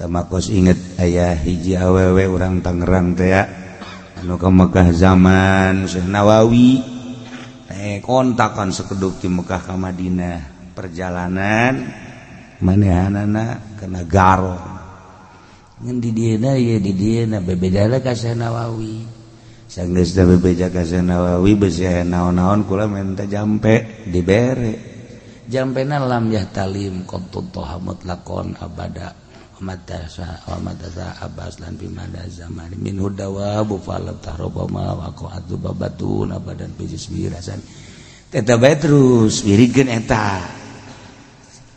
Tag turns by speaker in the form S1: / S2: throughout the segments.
S1: Tamakos inget aya hiji awewe urang Tangerang teh anu ka Mekah zaman Syekh Nawawi kontakan sekedup di Mekah ka Madinah perjalanan manehanana kena garong ngan di dieuna ye di dieuna bebejana ka Syekh Nawawi sanggeus bebeja ka Syekh Nawawi beusi aya naon-naon kula menta jampe dibere jampena lam yahtalim qattu toha mutlaqon abada matasa wa matasa abbas lan bimada zaman min hudawa bu falam tahrobama wa qatu babatun abadan bijis birasan eta bae terus wiridkeun eta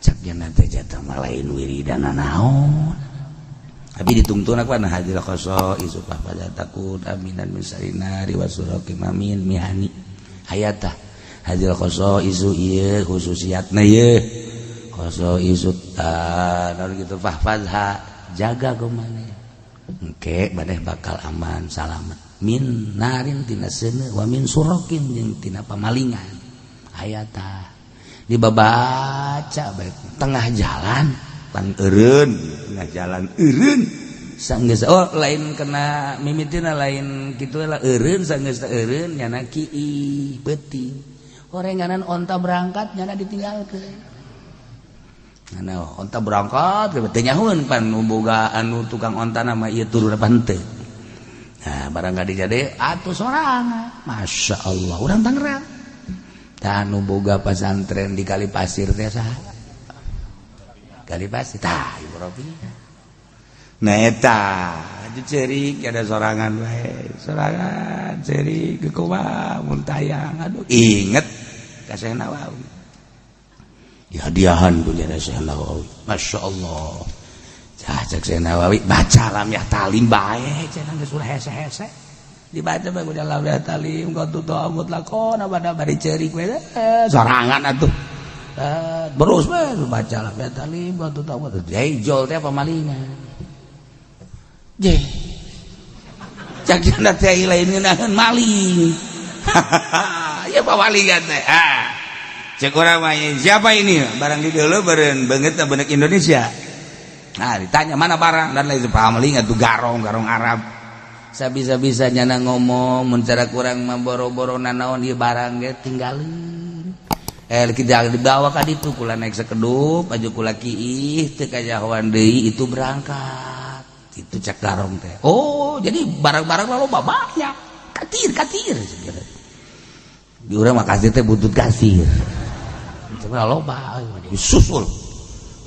S1: cak nya teh jatah mah lain wiridana naon abi ditungtun aku ana hadil qaso isupah pada takut aminan min sarinari wa suraqi mamin mihani hayata hadil qaso isu ieu khususiatna ieu koso isut gitu fahfazha jaga kumane engke maneh bakal aman salamet min narin tina seuneu wa min surokin jeung tina pamalingan hayata dibabaca bae tengah jalan pan eureun tengah jalan eureun sanggeus oh lain kena mimitina lain kitu lah eureun sanggeus eureun nyana kiih peuting horenganan onta berangkat nyana ditinggalkeun. Nah, onta berangkat teu nyahueun pan nu boga anu tukang onta nama ieu turun apa henteu. Nah, barang ka dijade atuh sorangan. Masya Allah, urang Tangerang. Tah anu boga pasantren di Kali Pasir teh saha? Kali Pasir tah Ibu Rofi. Nah eta, aju ceurik ada sorangan wae. Sorangan ceurik kumaha mun tayang aduh inget ka Syekh Nawawi. Dihadiahan punya Syekh Nawawi. Masya Allah. Cah cek Syekh Nawawi baca lam yahtalim bae cenah geus ulah hese-hese. Dibaca bae udah lam yahtalim qad tu'amut lakon abada bari ceurik we sorangan atuh. Terus we baca lam yahtalim qad tu'amut. Jol teh pamalingan. Je. Cak cenah teh lain ngeunaheun maling. Ya pamalingan teh. Ah. Cek urang mah siapa ini barang di dulu beren banget benek Indonesia. Nah ditanya mana barang dan lain pamaling atuh garong garong Arab. Sabisa-bisa nyana ngomong mun cara kurang mah boro-boro nanaon ieu barang ge tinggalin. Kita dibawa ka ditu kula naik sekedup aju kula kiih teu kajahoan deui itu berangkat. Itu cek garong teh. Oh, jadi barang-barang loba banyak. Katir katir. Di urang mah kasir teh buntut kasir. Loba disusul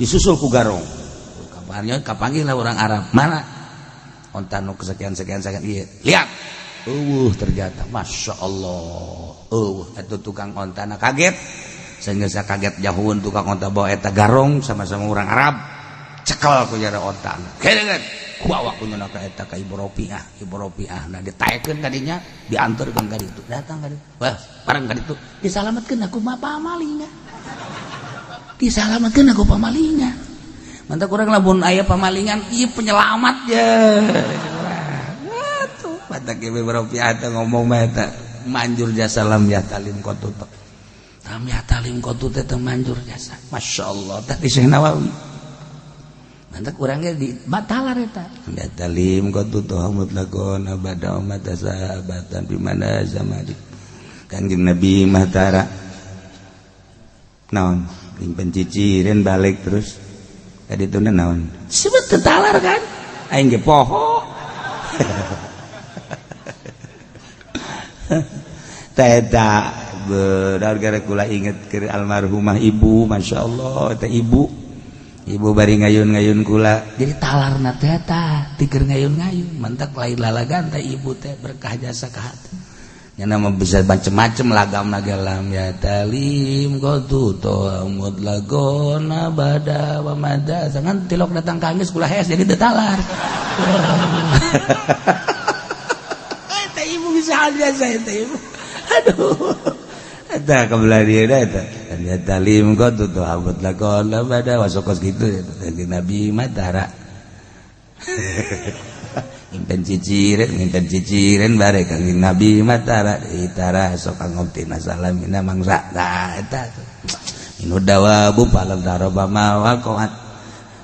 S1: disusul ku garong kapannya kapanggih lah orang Arab mana onta nu kesekian sekian sekian ieu lihat eueuh ternyata Masya Allah eueuh atuh tukang ontana kaget sehingga saya kaget jauhun tukang onta bawa eta garong sama-sama orang Arab cekel ku jara ontana kedengeun bawa ku nyana ka eta ka Ibu Ropiah Ibu Ropiah nah ditaekeun kadinya diantarkeun ka ditu datang ka ditu wah bareng ka ditu disalametkeun aku mah pamalingan disalametkeun aku pamalingan mantap kurang lamun aya pamalingan ieu penyelamat ya atuh batak ge Ropiah teh ngomong mah eta manjur jasa lam yahtalim qatu lam yahtalim qatu teh manjur jasa Masya Allah tadi Syekh Nawawi mantap kurangnya di batalar eta yahtalim qatu mutlaqon abada matasa abatan bimana zamani Kanjeng Nabi Mahtara naon nyimpen ciciren balik terus tadi itu naon sebut tetalar kan aing ge poho teta benar gara kula inget ke almarhumah ibu Masya Allah teh ibu ibu bari ngayun-ngayun kula jadi talarna teh eta tikeur ngayun-ngayun mantak lain lalagan teh ibu teh berkah jasa ka hati nya nama bisa macem-macem lagam nagalam ya talim qatu to'amut lagona bada wa mada jangan tilok datang kangis kula hees jadi teu talar. Eta ibu bisa biasa eta ibu. Aduh. Eta kebelah dia eta. Ya talim qatu to'amut lagona bada wasokos gitu Nabi Matara. Impen ciciren bare Kangjeng Nabi Matara itara sok ngomtina salamina mangsa. Nah eta. Inu dawabu falam daraba ma waqa'at.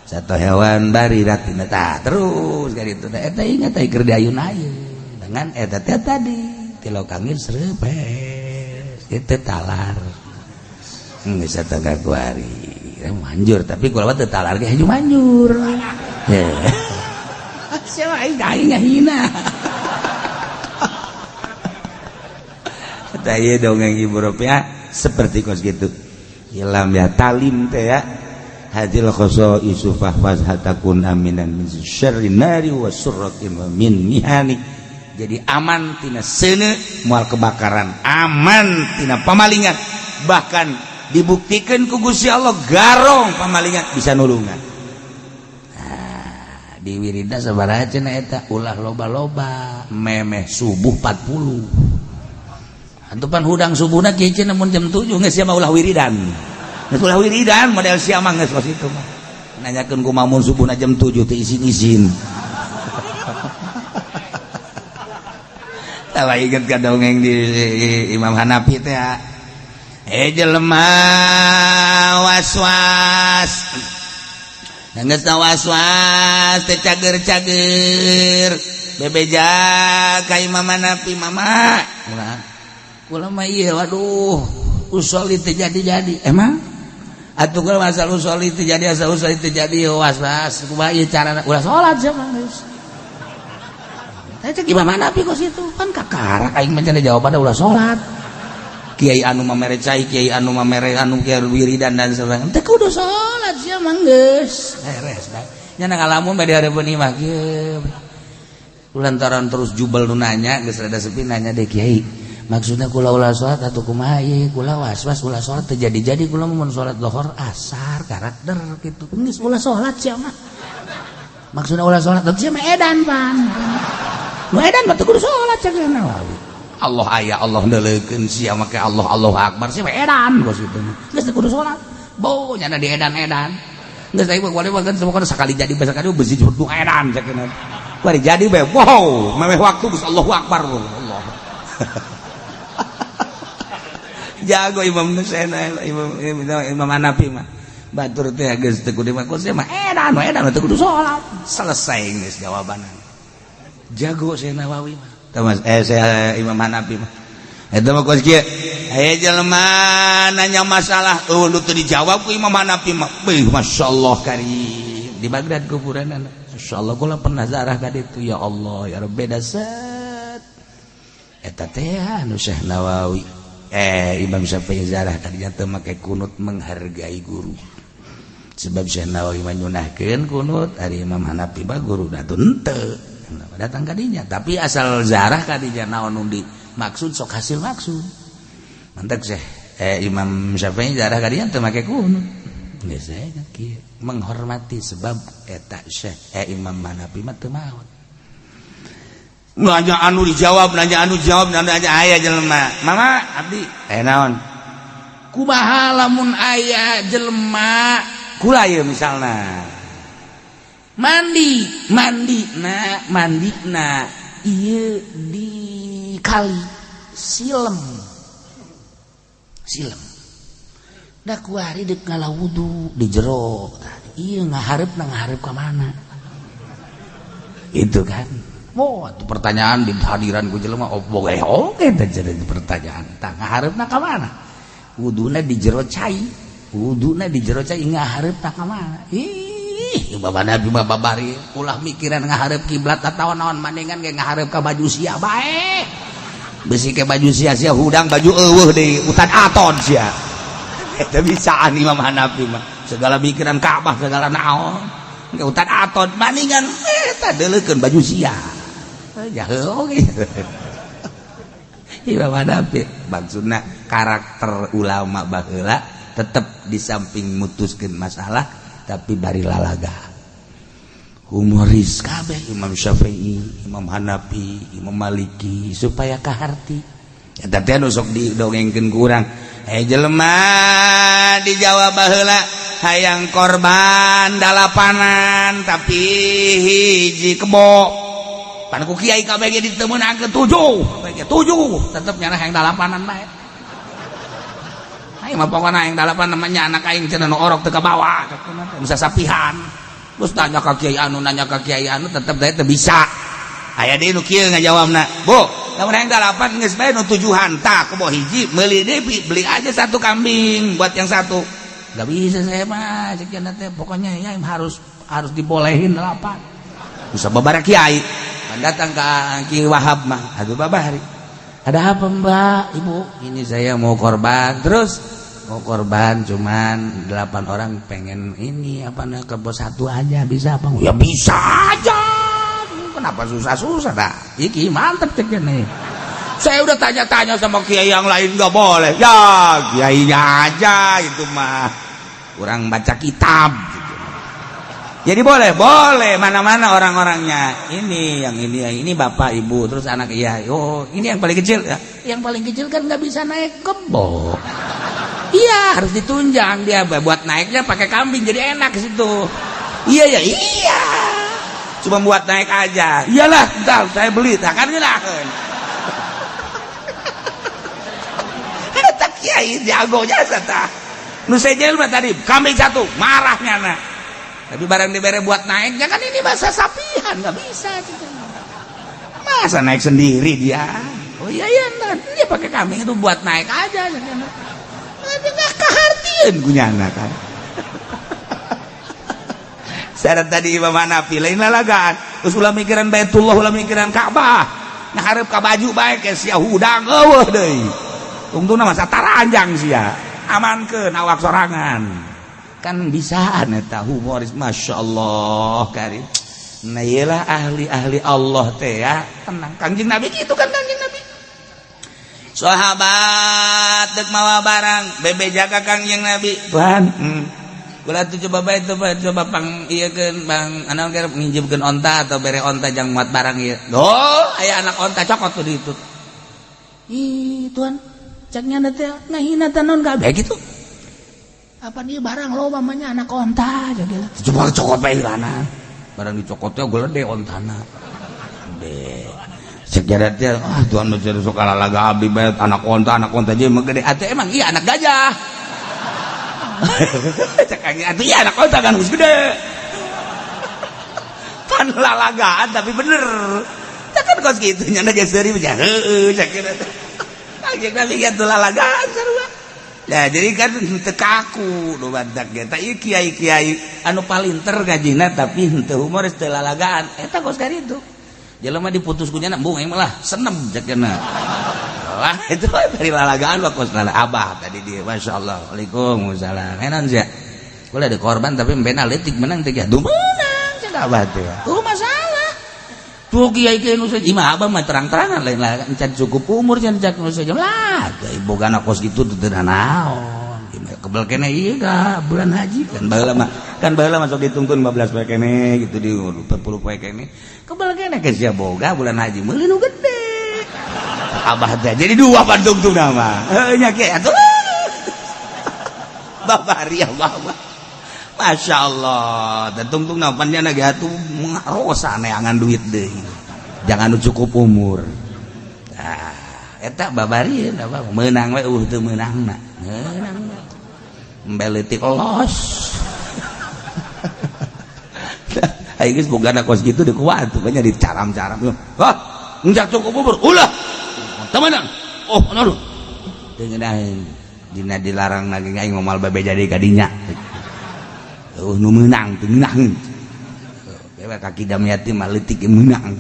S1: Satu hewan bari ratina tah terus ka ditu teh eta ingat teh keur diayun-ayun dengan eta teh tadi tilok angin serepes itu talar geus eta kuari manjur tapi kula mah teu talar ge haju manjur. Siapa aing aing ngahina. Eta ieu dongeng Ibu Ropiah seperti kos gitu. Ilam ya talim teh ya. Hadil khoso isufah fazhatakun aminan min syarri nari wa surratin wa min mihani. Jadi aman tina seuneu moal kebakaran, aman tina pamalingan. Bahkan dibuktikan ku Gusti Allah garong pamalingan bisa nulungan. Nah, di wirida sabaraha cenah eta ulah loba-loba memeh subuh 40. Antupan hudang subuhna kieu cenah mun jam 7 geus sia mah ulah wiridan. Geus ulah wiridan model sia mah geus kos itu mah. Nanyakeun kumaha mun subuhna jam 7 teu izin-izin. Tah inget ka dongeng di Imam Hanafi teh. Jelema was-was geus was-was teh cager-cager bebeja ka Imam Hanafi mama kula mah ieu waduh usoli teu jadi-jadi emang atuh kula asal usoli teu jadi asal usoli teu jadi was-was kumaha ieu carana ulah salat sia mah geus teh cek Imam Hanafi kos itu kan kakarak aing mah cenah jawabanna ulah salat. Kiai anu mamere cai, kiai anu mamere anu kiai wiridan dan sebagainya. Teu kudu salat sia mah geus. Beres bae. Nya ngalamun bade hareupeun imah kieu. Lantaran terus jubel nu nanya geus rada sepi nanya deh kiai. Maksudna kula ulah salat atuh kumaha ieu? Kula was-was ulah salat teu jadi-jadi kula mun salat lohor asar karakter kitu. Geus ulah salat sia mah. Maksudna ulah salat atuh sia mah edan pan. Nu edan mah teu kudu salat cek Nawawi. Allah aya Allah neuleukeun sia make Allah Allahu akbar sia edan kos kitu geus teu kudu salat bo nyana di edan-edan geus aing mah kan semua sakali jadi basa kali besi jurdu edan sakeuna bari jadi bae wow memeh waktu geus Allahu akbar Allah. Jago Imam Nusena Imam Hanafi mah batur teh geus teu kudu mah kos mah edan edan teu kudu salat selesai geus jawabanna jago Syekh Nawawi mah. Mas, saya Imam Hanafi mah. Eta mah kos kieu. Aya jelema nanya masalah, eueuh nu teu dijawab ku Imam Hanafi mah. Beuh masyaallah karim. Di Baghdad kuburanna. Masyaallah kula pernah zarah ka ditu ya Allah ya Rabb beda set. Eta teh anu Syekh Nawawi. Imam Syafi'i zarah ka dinya teu make kunut menghargai guru. Sebab Syekh Nawawi mah nyunahkeun kunut, ari Imam Hanafi mah guru da henteu. Datang kadinya tapi asal zarah kadinya naon nu dimaksud sok hasil maksud mantak seh Imam Syafi'i zarah kadinya teu make kunut geus kieu menghormati sebab eta Syekh Imam Hanafi mah teu maot nanya anu dijawab nanya anu jawab nanya aya jelema mama abdi naon kumaha lamun aya jelema kula ieu misalna mandi mandi na mandi na ieu di kali silem silem da kuari deuk ngala wudu di jero ieu ngahareup na ngahareup ka mana itu kan. Oh itu pertanyaan di hadiran ku jelema oh boga oge teh jadi pertanyaan tah ngahareupna ka mana wuduna di jero cai wuduna di jero cai ngahareupna ka mana. Ih, Bapak Nabi mah babari ulah mikiran ngahareup kiblat atawa naon maningan ge ngahareup ka baju sia bae. Besi ke baju sia sia hudang baju eueuh deui utan aton sia. Eta bisaan Imam Hanafi mah. Segala mikiran Ka'bah segala naon. Ge utan aton maningan eta deuleukeun baju sia. Jahe oge. Imam Hanafi maksudna karakter ulama baheula tetep di samping mutuskeun masalah tapi bari lalaga humoris kabeh Imam Syafi'i, Imam Hanafi, Imam Maliki supaya kaharti. Eta teh nu sok didongengkeun ku urang. Jelema di Jawa baheula hayang korban dalapanan tapi hiji kebo. Pan ku kiai kabeh ge ditemeunangkeun 7, kabeh ge 7, tetep nyana hayang dalapanan bae. Aing mah pokona hayang dalapan namanya anak aing cenah nu orok teu kabawa, bisa sapihan. Terus tanya ka kiai anu, nanya ka kiai anu, tetep teh teu bisa. Aya deui nu kieu ngajawabna, "Bu, lamun hayang dalapan geus bae nu tujuhan tah kebo hiji meuli deui, beli aja satu kambing buat yang satu." Gak bisa saya mah, cek teh, pokoknya ya harus harus dibolehin delapan. Bisa babara kiai. Datang ke Ki Wahab mah, aduh babari. Ada apa, Mbak, Ibu? Ini saya mau korban. Terus mau korban cuman delapan orang, pengen ini apa nah kebo satu aja, bisa apa? Ya bisa aja. Kenapa susah-susah dah? Iki mantep cek nih. Saya udah tanya-tanya sama kiai yang lain, nggak boleh. Ya kiainya aja itu mah. Kurang baca kitab. Gitu. Jadi boleh, boleh mana-mana orang-orangnya. Ini yang ini, yang ini bapak ibu, terus anak iya. Oh, ini yang paling kecil ya. Yang paling kecil kan nggak bisa naik kebo. Iya, harus ditunjang dia buat naiknya pakai kambing, jadi enak ke situ. Iya ya, iya. Cuma buat naik aja. Iyalah, entar saya beli, tak kan ngeunaheun. Eta kiai jago jasa tah. Nu sejel mah tadi kambing satu, marahnya nah. Tapi barang dibere buat naiknya kan ini bahasa sapihan, nggak bisa. Masa naik sendiri dia? Oh iya iya, ntar dia pakai kambing itu buat naik aja. Nggak kehartieun kunyana kan. Syarat tadi Imam Hanafi lain lalagaan. Terus ulah mikiran Baitullah, ulah mikiran Ka'bah. Nah hareup ka baju bae ke sia hudang eueuh deui. Tungtungna masa taranjang sia. Amankeun awak sorangan. Kan bisaan eta humoris, Masya Allah karim. Nah iyalah ahli-ahli Allah teh ya tenang. Kangjeng Nabi gitu kan, Kangjeng Nabi sahabat dek mawa barang bebe jaga Kangjeng Nabi, Tuhan, Kula tuh coba bae tuh coba pang ieu keun bang anu keur nginjemkeun onta atau bere onta jang muat barang ieu. Oh, aya anak onta cokot tuh di itu. Ih, Tuhan, caknya teh ngahina teh naon kabeh gitu. Apa nih barang lo mamanya anak onta jadi coba cokot bae lana. Barang dicokotnya gede ontana. Gede. Cek teh, ah Tuhan mah sok lalaga abdi bae anak onta aja emang gede. Atuh emang iya anak gajah. Cek atuh iya anak onta kan geus gede. Pan lalagaan tapi bener. Tak kan kos kitu nya geus seuri mah heueuh cek teh. Kangjeng Nabi kitu lalagaan sarua. Nah, jadi kan teu kaku nu badak ge. Tah ieu kiai-kiai anu palinter ngajina tapi henteu humoris, teu lalagaan. Eta kos kitu. Jelema diputus ku nya embung aing mah lah senem cek. Lah itu dari lalagaan mah kos lala abah tadi dia, Masya Allah. Waalaikumsalam. Enan sia. Kula ada korban tapi embena leutik menang teh ya. Duh menang cek abah teh. Tuh masalah. Tuh kiai kiai nu imah abah mah terang-terangan lain lah encan cukup umur can cak nu saja lah. Boga anak kos gitu teu naon. Kebel kene ieu ka bulan haji kan baheula mah sok ditungtun 15 poe kene gitu di 40 poe kene. Kebel kene ke sia boga bulan haji meuli nu gede. Abah teh jadi dua pandungtung nama. Heuh nya kieu atuh. Babari abah mah. Masya Allah, dan tungtung napannya lagi atuh rosa neangan duit deui. Jangan cukup umur. Nah, eta babari apa menang we teu meunangna. Meunang. Embel leutik los. Ayo geus boga kos kitu dikuat tuh banyak dicaram-caram. Wah, enggak cukup umur. Ulah. Teu menang. Oh, aduh. Teu ngeunaheun. Dina dilarang lagi aing moal babe jadi kadinya. Oh, nu meunang teu ngeunaheun. Bewe kaki Damiati mah leutik meunang.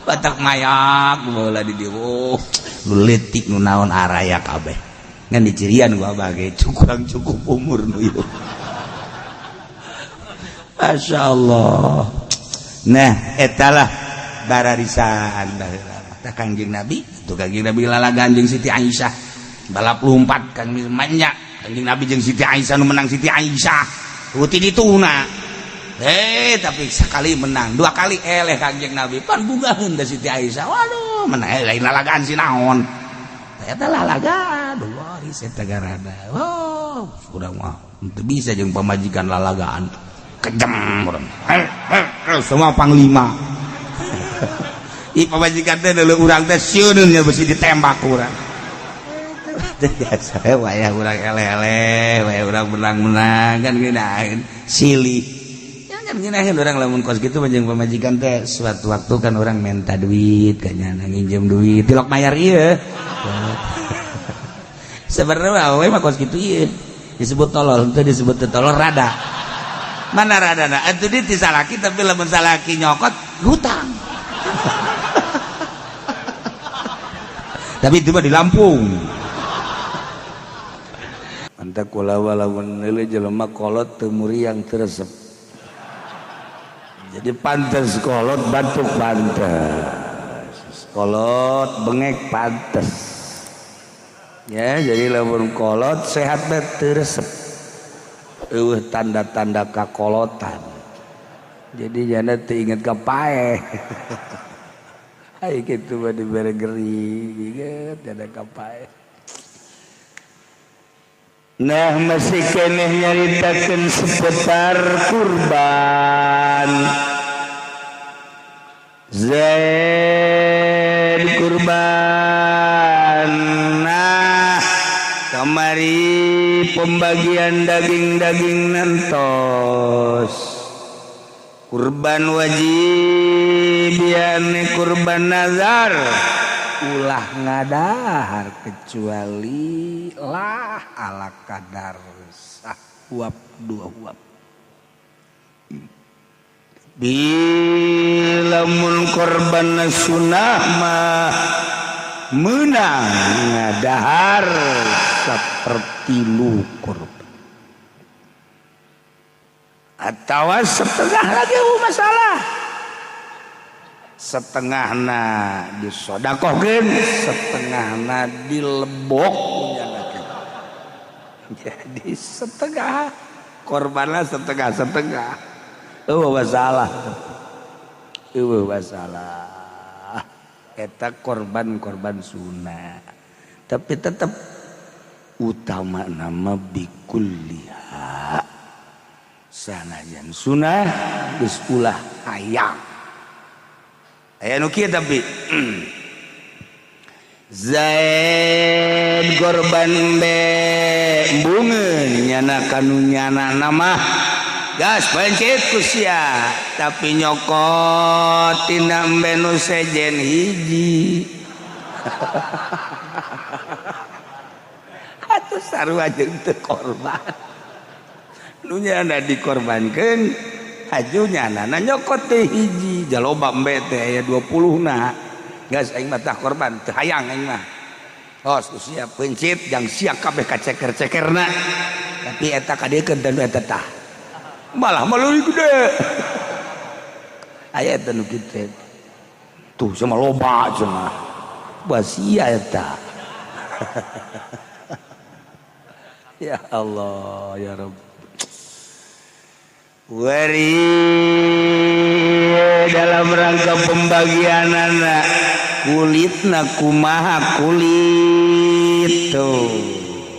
S1: Batak mayak bola di dieu. Oh, nu leutik nu naon araya kabeh. Ngan dicirian gua abah ge kurang cukup umur nu ieu. Masya Allah. Nah, etalah bararisan baheula. Tah Kangjeng Nabi, tuh Kangjeng Nabi lalagan jeung Siti Aisyah. Balap lompat kan manya. Kangjeng Nabi jeung Siti Aisyah, nu menang Siti Aisyah. Uti dituna. Tapi sekali menang, dua kali eleh Kangjeng Nabi. Pan bungaheun da Siti Aisyah. Waduh, menang lain lalagaan si naon. Eta lalagaan, waris eta garada. Oh, urang mah teu bisa jeung pamajikan lalagaan. Kejam urang. Semua panglima. Ih pamajikan teh deuleu urang teh sieun nya besi ditembak urang. Biasa wayah urang eleh-eleh, wayah urang menang-menang kan ngeunaheun silih. Ya kan ngeunaheun urang lamun kos kitu mah jeung pamajikan teh suatu waktu kan urang minta duit ka nyana, nginjem duit tilok mayar ieu. Sebenarnya awewe mah kos kitu ieu disebut tolol, henteu disebut teu tolol rada. Mana radana? Atuh di salaki, tapi lamun salaki nyokot hutang. Tapi itu mah di Lampung. Mantap kula lamun neuleuh jelema kolot teu muriang teu resep. Jadi pantes kolot batuk pantes. Kolot bengek pantes. Ya, jadi lamun kolot sehat bae teu resep. Eueuh tanda-tanda kakolotan. Jadi jana teu inget ka paeh. Ai kitu mah dibere gering, inget jana ka paeh. Nah masih keneh nyaritakeun seputar kurban. Zaid kurban. Nah kamari pembagian daging-daging nantos. Kurban wajib yani kurban nazar. Ulah ngadahar kecuali lah ala kadar sahuap dua huap. Bila mun korban sunah mah menang ngadahar sepertilu korban atau setengah lagi masalah. Setengahna disodakohkeun, setengahna dilebok. Jadi setengah korbanlah, setengah-setengah. Eueuh masalah, eueuh masalah. Eta korban-korban sunnah, tapi tetap utama nama bikulliha. Sanajan sunnah geus ulah hayang. Aya nu kieu tapi Zaid korban be embungeun nyana kanu nyana nama gas pencet ku sia, tapi nyokot tina embe nu sejen hiji. Atuh sarua jeung teu korban. Nu nyana dikorbankeun haju nyana na nyokot teh hiji, jaloba embe teh aya 20 na. Gas aing mah tah korban teu hayang aing mah. Hos usia pencit jang sia kabeh kaceker-cekerna. Tapi eta kadiekeun teh nu eta tah. Malah malu gede. Aya eta nu kitu. Tuh sama loba cenah. Basia eta. Ya Allah ya Rabb. Wari dalam rangka pembagian anak kulitna kumaha kulit tuh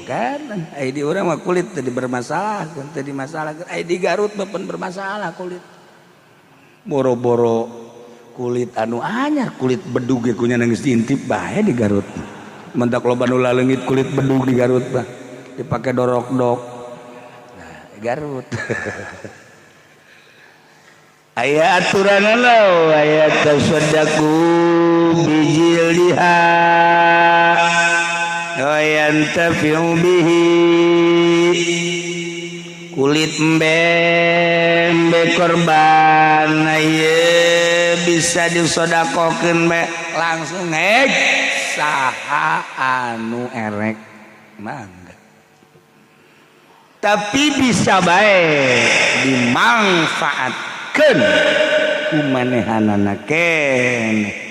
S1: kan ai di urang mah kulit tadi bermasalah kan tadi masalah ai di Garut mah pun bermasalah kulit boro-boro kulit anu anyar kulit bedug ge kunya geus diintip bae di Garut mentak loba nu laleungit kulit bedug di Garut mah dipake dorok-dok. Nah Garut aya aturan lo aya tasaddaqu bijildiha wa yantafi'u bihi. Kulit embe korban ieu bisa disodakokeun be langsung ek saha anu erek mangga, tapi bisa bae dimanfaatkeun ku manehanana keneh.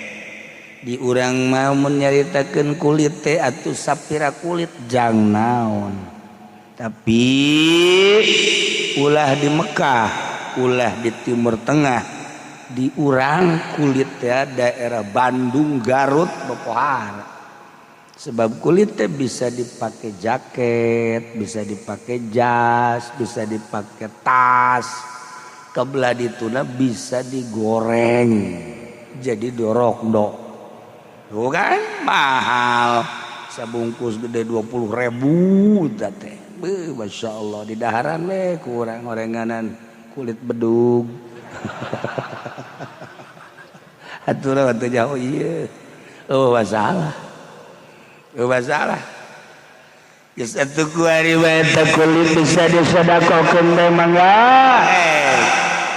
S1: Di urang mah mun nyaritakeun kulit teh atuh sapira kulit jang naon, tapi ulah di Mekah, ulah di Timur Tengah, di urang kulit teh daerah Bandung, Garut, Bopohar. Sebab kulit teh bisa dipakai jaket, bisa dipakai jas, bisa dipakai tas. Kebelah dituna bisa digoreng jadi dorok-dok. Tuh kan mahal. Sabungkus gede 20.000 teh. Beuh, Masya Allah di daharan we kurang orenganan kulit bedug. Atuh teu jauh ieu. Oh masalah. Oh masalah. Geus atuh kuari bae teh kulit bisa disodakokeun teh mangga.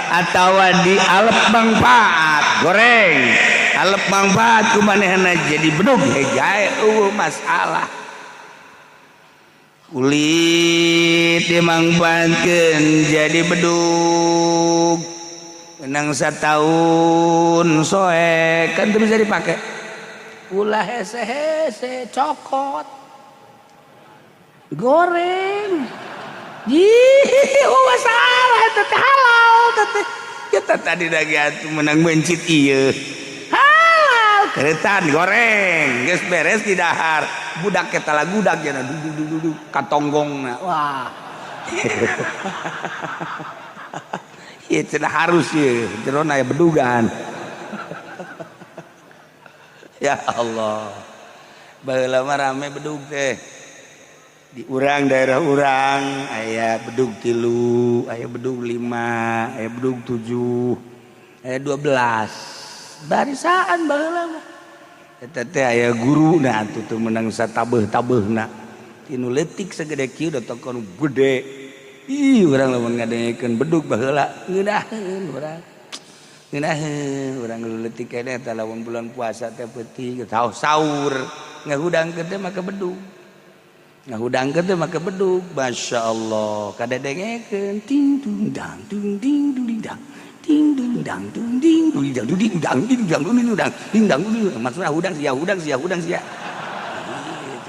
S1: Atawa dialep manfaat goreng. Alep manfaat ku manehna jadi bedug hejae eueuh masalah. Kulit dimangfaatkeun jadi bedug. Menang setahun soek kan itu bisa dipakai. Ulah hese-hese cokot goreng. Ih, oh masalah eta teh halal teh. Kita tadi lagi atuh menang mencit ieu. Halal keretan goreng geus beres di dahar. Budak eta lagudak jana duduk duduk duduk katonggongna. Wah. Ieu cenah harus ieu, jerona aya bedugan. Ya Allah. Baheula mah rame bedug teh. Di urang daerah urang aya bedug 3, aya bedug 5, aya bedug 7, aya 12. Barisaan baheula mah. Eta teh aya guruna atuh teu meunang satabeuh-tabeuhna. Tinu leutik sagede kieu datang gede. Ih, urang lamun ngadengekeun bedug baheula ngeunaheun urang. Ngeunaheun urang leutik keneh teh lamun bulan puasa teh peuting sahur ngahudangkeun teh make bedug. Ngahudangkeun teh make bedug, Masya Allah kadedengekeun ting dung dang dung ding dung ding dang ting dung dang dung ding dung ding dung ding dang ding dang dung ding dang ding dang dung. Maksudna hudang sia hudang sia hudang sia.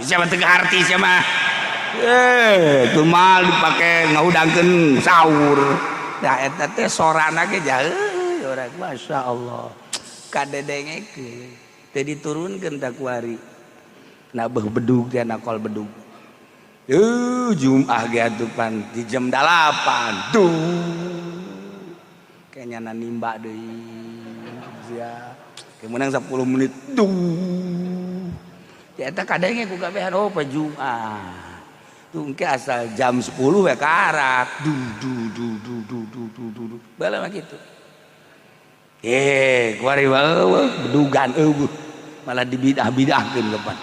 S1: Siapa teu harti sia mah. Itu mal dipake ngahudangkeun sahur. Nah eta teh sorana ge jauh urang Masya Allah. Kadedengekeun teh diturunkeun ta kuari. Nah beuh bedug teh nakol bedug. Jum'ah ge atuh pan di jam 8. Duh. Kayaknya nimba deui. Sia. Ke meunang 10 menit. Duh. Ya eta kadenge ku kabehan oh pa Jum'ah. Tungke asal jam 10 we karak. Du du du du du du du du du. Bala mah kitu. Kuari eueuh bedugan eueuh. Malah dibidah-bidahkeun kapan.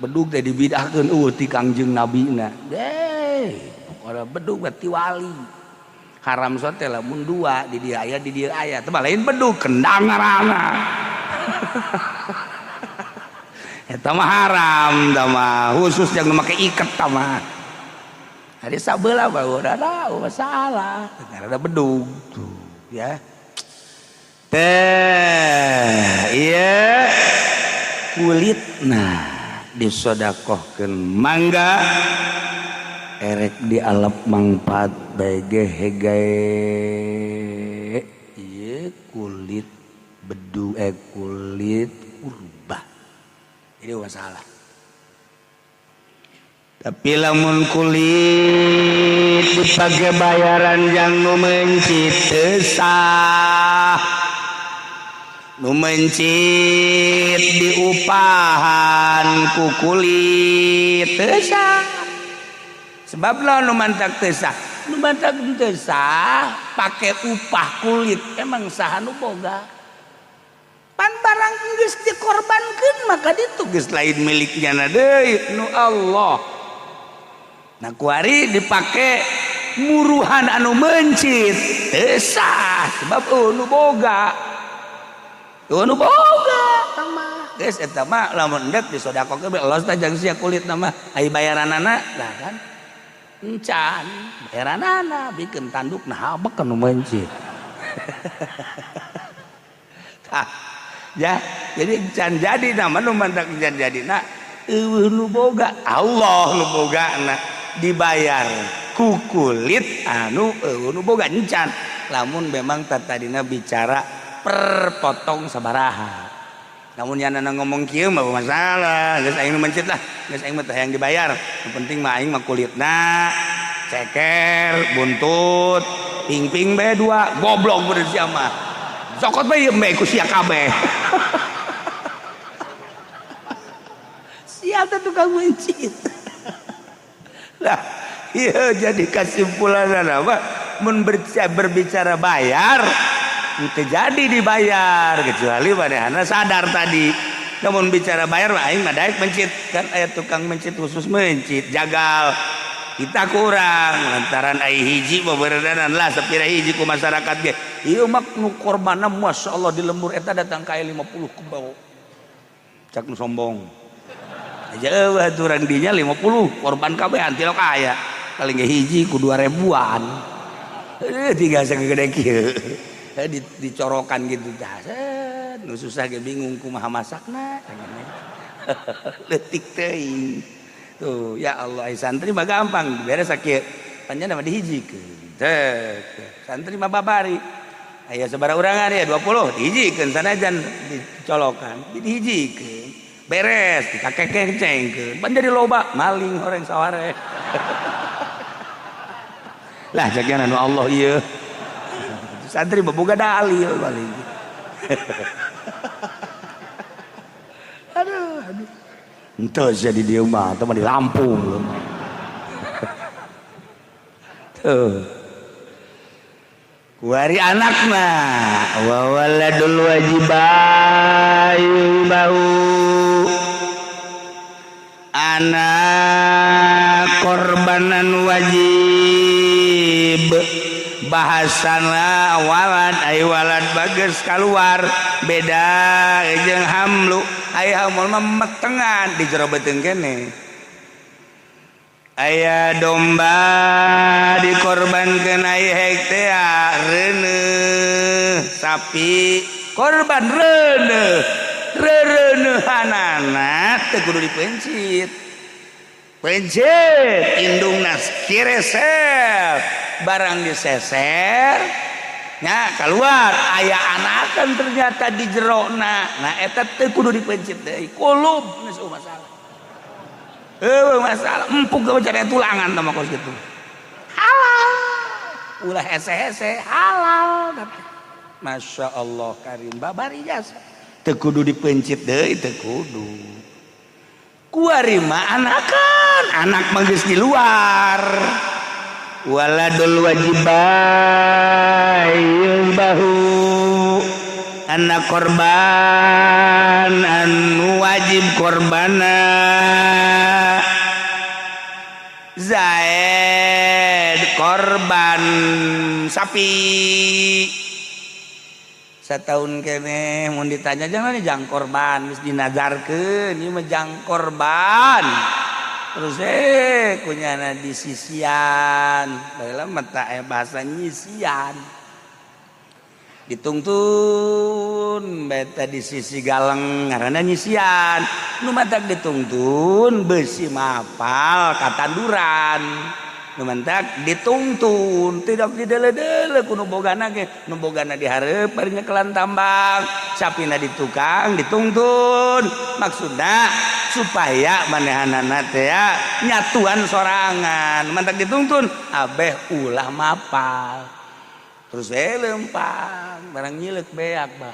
S1: Bedug teh dibidahkeun eueuh ti Kangjeng Nabina. Pokona bedug mah ti wali. Haram sote lamun dua di dieu aya di dieu aya. Teh lain bedug kendang ngaranna. Eta mah haram tah mah khusus yang make iket tah mah. Ari sabeula mah udah ada masalah. Karena ada bedug tuh ya. Teh ieu kulitna disodakohkeun mangga erek dialep mangfaat bae ge hegae. Ieu kulit bedu kulit kurban. Ini masalah. Tapi lamun kulit dipakai bayaran yang nu mencit teu sah. Nu mencit diupahan ku kulit teu sah. Sebab lamun nu mantak teu sah, nu mantak teu sah pake upah kulit emang saha nu boga. Pan barang geus dikorbankeun maka ditu geus lain miliknya na deui nu Allah. Nah kuari dipake muruhan anu mencit teu sah sebab nu boga. Nu boga mah geus eta mah lamun endek disodakokeun bae los tah jang sia kulitna mah ai bayaranana lah kan encan bayaranana bikeun tandukna habek nu mencit. Tah ya jadi can jadi nama nu mantak can jadi na eueuh nu boga Allah nu bogana dibayar ku kulit anu eueuh nu boga encan lamun memang tadina bicara per potong sabaraha. Namun yang ngomong kieu mah masalah geus aing nu mencit lah geus aing mah teh hayang dibayar nu penting mah aing mah kulitna ceker buntut ping-ping bae dua goblok bener sia mah cokot bae ieu mbe ku sia kabeh. Siap tukang mencit. Lah iya, jadi kesimpulan apa mun berbicara bayar itu jadi dibayar kecuali manehna sadar tadi. Namun bicara bayar, aing mah daek mencit kan, aya tukang mencit khusus mencit jagal. Kita kurang lantaran ai hiji beberedanan lah sapira hiji ku masyarakat ge. Ieu mah nu korbanna masyaallah, di lembur eta datang ka 50 kebau, cak nu sombong aja. Eueuh aturan dinya 50 korban kabeh antilok aya paling ge hiji ku 2000-an, eh tiga segede kieu dicorokan gitu dah. Nu susah ge bingung kumaha masakna, leutik teuing tuh. Ya Allah, ai santri mah gampang beres sakieu panjang mah dihijikeun. Santri mah babari aya sabaraha urangan ya 20 dihijikeun, sanajan dicolokan dihijikeun, beres dikakekengcengkeun pan jadi loba maling horeng saware lah. Jagian anu Allah ieu santri boga dalil paling. Aduh aduh, ente jadi di mah atau di Lampung tuh kuari anakna wa waladul wajibayu bau anak korbanan wajib bahasana walad ay walad bagus keluar beda jeung hamlu. Ay hamul mah metengan di jero beuteung kene. Aya domba dikorbankeun, ai hek teh reuneuh, sapi korban reuneuh, reureunehanana teu kudu dipencit pencit indungna kireset barang diseser nya keluar aya anakan ternyata di jerona. Nah, eta teu kudu dipencit deui, kulub geus masalah. Eueuh masalah empuk ge cari tulangan tah mah kos kitu halal, ulah hese-hese halal. Masya Allah karim, babari jasa teu kudu dipencit deui, teu kudu. Kuari mah anakan, anak mah geus di luar. Waladul wajibai bahu anak korban anu wajib korbana Zaid korban sapi setahun kene mun ditanya jangan jang korban geus dinazarkeun ieu mah jang korban. Terus kunyana di sisian baheula mah tah bahasa nyisian ditungtun beta di sisi galeng ngaranna nyisian. Nu matak ditungtun besi mapal katanduran, nu mantak ditungtun tidak didele-dele ku nu bogana ge, nu bogana dihareup bari nyekelan tambang, sapina di tukang ditungtun. Maksudna supaya manehanana teh nyatuan sorangan, mantak ditungtun abeh ulah mapal terus lempang barang nyilek beak bah.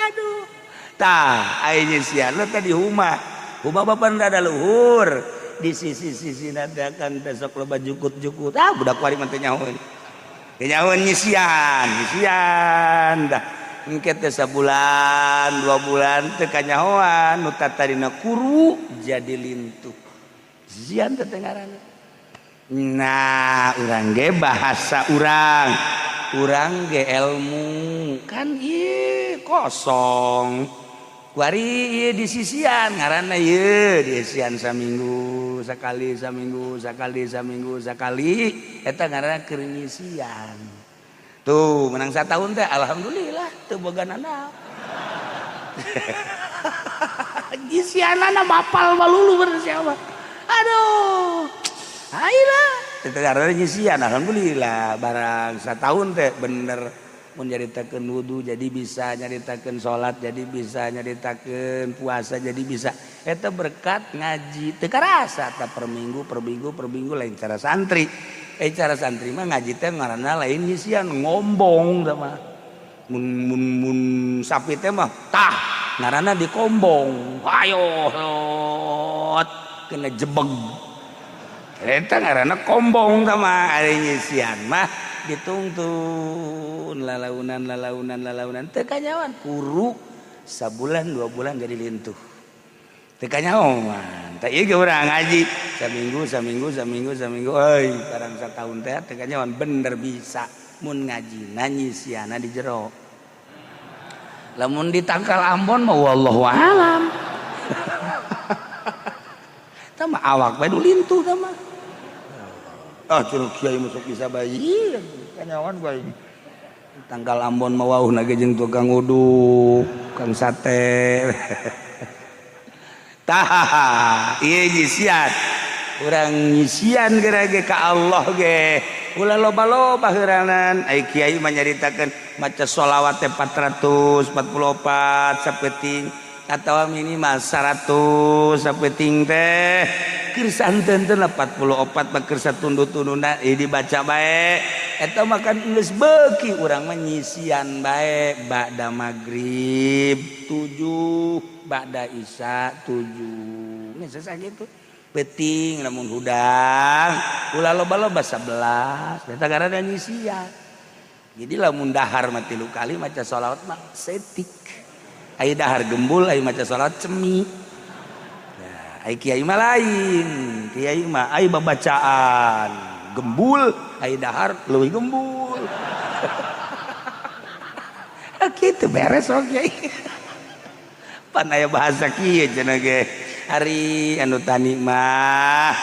S1: Aduh tah aya nyisian tadi huma huma bapan rada luhur di sisi-sisi nadakan besok loba jukut-jukut ah budak kuari mah teu nyahoeun nyahoeun nyisian nyisian dah engke teh sabulan 2 bulan teu kanyahoan nu tatadina kuru jadi lintuh sisian teh ngaranna. Nah urang ge bahasa urang urang ge ilmu kan ieu kosong kuari di sisian ngaranna ieu di sisian saminggu sakali saminggu sakali saminggu sakali eta ngaranna keur nyisian. Tuh menang satahun teh alhamdulillah teu boga nanaon. Nyisianana mapal malulu bener siapa. Aduh ayolah teh ngaranna nyisian alhamdulillah barang satahun teh bener mun nyaritakeun wudu jadi bisa, nyaritakeun salat jadi bisa, nyaritakeun puasa jadi bisa. Eta berkat ngaji teu karasa ta per minggu per minggu per minggu. Lain cara santri, cara santri mah ngaji teh ngaranna lain nyisian ngombong tah mah. Mun mun mun sapi teh mah tah Ngaranna dikombong. Ayo lot kena jebeg. Eta ngaranna kombong tama ari nyisian mah ditungtun lalaunan lalaunan lalaunan teu kanyawan kuru sabulan 2 bulan jadi lintuh. Teu kanyawan. Tah ieu ge urang ngaji saminggu saminggu saminggu saminggu euy karang sataun teh teu kanyawan bener bisa mun ngajina nyisiana di jero. Lamun di tangkal Ambon mah wallahu alam. Tah mah awak bae nu lintuh tah mah. Ah curug kiai masuk bisa bayi kanyawan bae. Tangkal Ambon mah wauhna ge jeung tukang uduk, tukang sate. Tah, ieu nyisian. Urang nyisian geura ge ka Allah ge. Ulah loba-loba heuranan. Ai kiai mah nyaritakeun maca sholawat teh 444 sapeting atawa minimal 100 sapeting teh. Keur santeun 44 mah keur satunduh-tunduna dibaca bae. Eta mah kan geus beuki urang mah nyisian bae ba'da magrib 7 ba'da isya 7. Geus sakitu. Peuting lamun hudang ulah loba-loba 11 eta karena nyisian. Jadi lamun dahar mah 3 kali maca sholawat mah setik. Ai dahar gembul ai maca sholawat cemi. Nah, ai kiai mah lain. Kiai mah ai babacaan gembul, ai dahar leuwih gembul. Kitu beres oke. Pan aya bahasa kieu cenah ge. Ari anu tani mah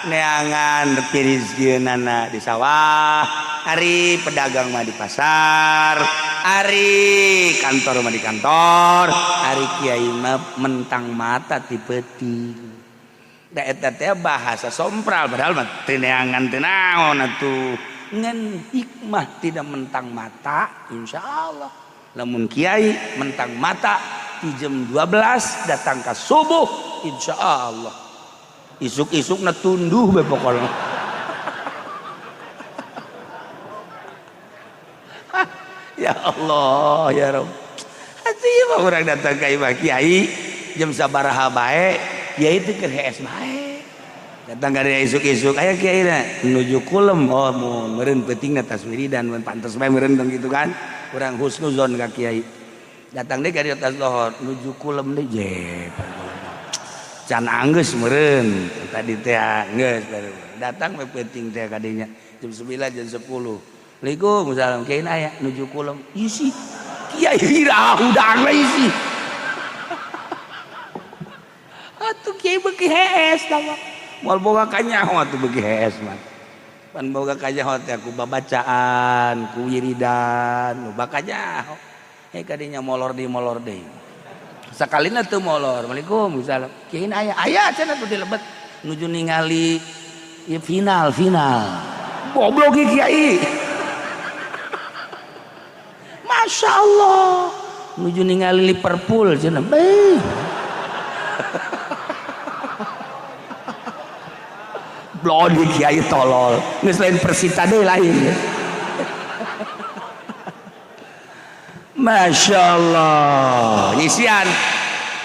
S1: neangan pirizieunana di sawah, ari pedagang mah di pasar, ari kantor mah di kantor, ari kiai mah mentang mata ti peuting. Da eta teh bahasa sompral padahal mah teu neangan teu naon atuh. Ngan hikmah tidak mentang mata insyaallah. Lamun kiai mentang mata di jam 12 datang ke subuh insyaallah isuk-isuk na tunduh be pokoknya. Ya Allah ya Rabb. Hati mah urang datang ka imah kiai jam sabaraha bae kiai teh keur hees bae. Datang ka dieu isuk-isuk aya kiai na menuju kulem oh mun meureun peutingna tas wiridan mun pantes bae meureun gitu kan. Urang husnuzon ka kiai. Datang deui ka dieu tas lohor nuju kulem deui je. Can anggeus meureun tadi teh geus baru. Datang we peuting teh ka dinya jam 9 jam 10. Waalaikumsalam kiai aya nuju kulem isi. Kiai hira hudang we isi. Atuh kiai beuki hees tah mah. Moal boga kanyaho atuh beuki hees mah. Pan boga kanyaho teh ku babacaan, ku wiridan, loba kanyaho. Hei kadinya molor deui. Sakalina teu molor. Waalaikumsalam. Kiai aya aya cenah tuh dilebet nuju ningali ieu final final. Goblok ieu kiai. Masya Allah. Nuju ningali Liverpool cenah. Beuh. Blodi kiai tolol. Geus lain Persita deui lain. Masya Allah. Nyisian.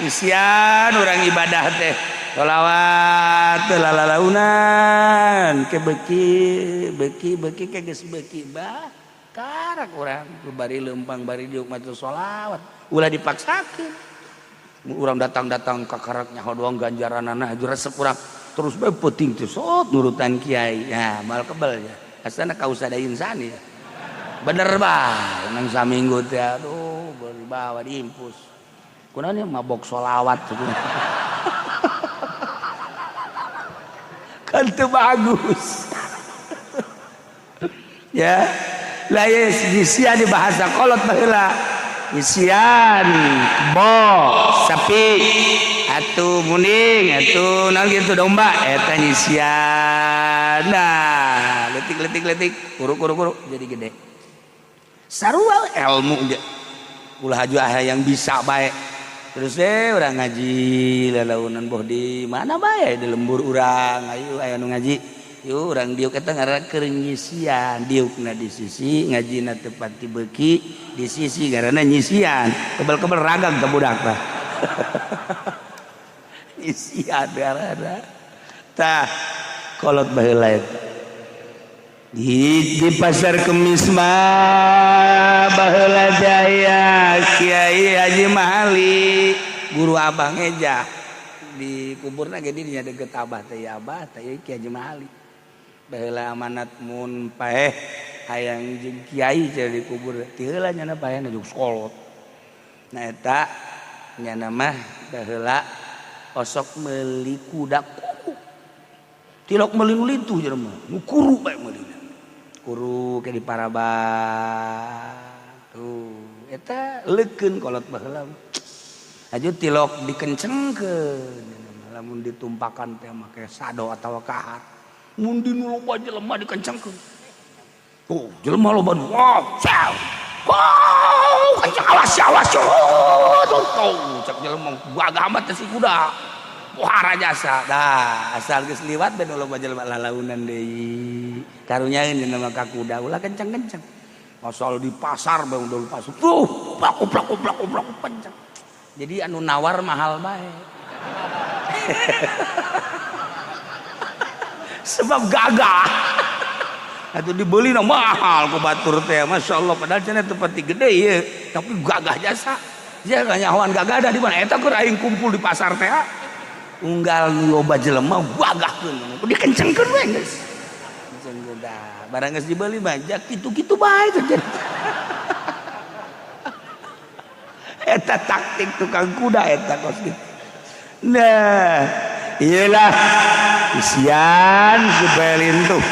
S1: Nyisian urang ibadah teh. Sholawat lalalaunan ke beki beki beki ke geus beki bah karak urang bari leumpang bari diuk maca sholawat ulah dipaksakeun. Urang datang-datang ka karak nyaho doang ganjaranana haju resep urang terus bae peuting teh sok nurutan kiai ya mal kebel ya asana kausada insani ya. Bener bah nang saminggu teh aduh bawa diimpus kunaon mabok sholawat kan teu bagus. Ya lah nyisian di bahasa kolot baheula nyisian kebo sapi atuh muning atuh naon kitu domba eta nyisian. Nah letik-letik-letik kuruk-kuruk-kuruk jadi gede sarua ilmu ge ulah haju yang bisa bae terus deh urang ngaji lalaunan boh di mana bae di lembur urang ayo aya nu ngaji yuk urang diuk eta ngaranna keur nyisian diukna di sisi ngajina teu pati beuki di sisi ngaranna nyisian kebel-kebel ragag ka budak tah. Isian ada tah kolot baheula eta di pasar Kemis mah baheula jaya Kiai Haji Mahali guru abang eja di kuburna ge dinya deket abah teh ya abah teh Kiai Haji Mahali baheula amanat mun paeh hayang jeung kiai cenah di kubur ti heula nyana paehna jeung kolot. Nah eta nyana mah baheula osok meuli kuda kuru tilok meuli nu lintuh jelema nu kuru bae meulina kuru ke di Paraban tuh eta leukeun kolot baheula aju tilok dikencengkeun lamun ditumpakan teh make sado atawa kahar mun di nu loba jelema dikencengkeun tuh jelema loba wow wow kenceng awas awas tuh cek jelema gagah amat si kuda pohara jasa dah asal geus liwat ben loba jelema lalaunan deui karunyaeun jelema ka kuda ulah kenceng-kenceng asal di pasar bae udah pasar tuh plak plak plak plak kenceng jadi anu nawar mahal bae sebab gagah atuh dibeli na mahal ku batur teh masyaallah padahal cenah teu pati gede ieu tapi gagah jasa sia kanyahoan gagah da di mana eta keur aing kumpul di pasar teh unggal loba jelema gagahkeun dikencengkeun we geus kencengkeun dah barang geus dibeli mah kitu-kitu bae teh eta taktik tukang kuda eta kos kitu. Nah iyalah isian supaya lintuh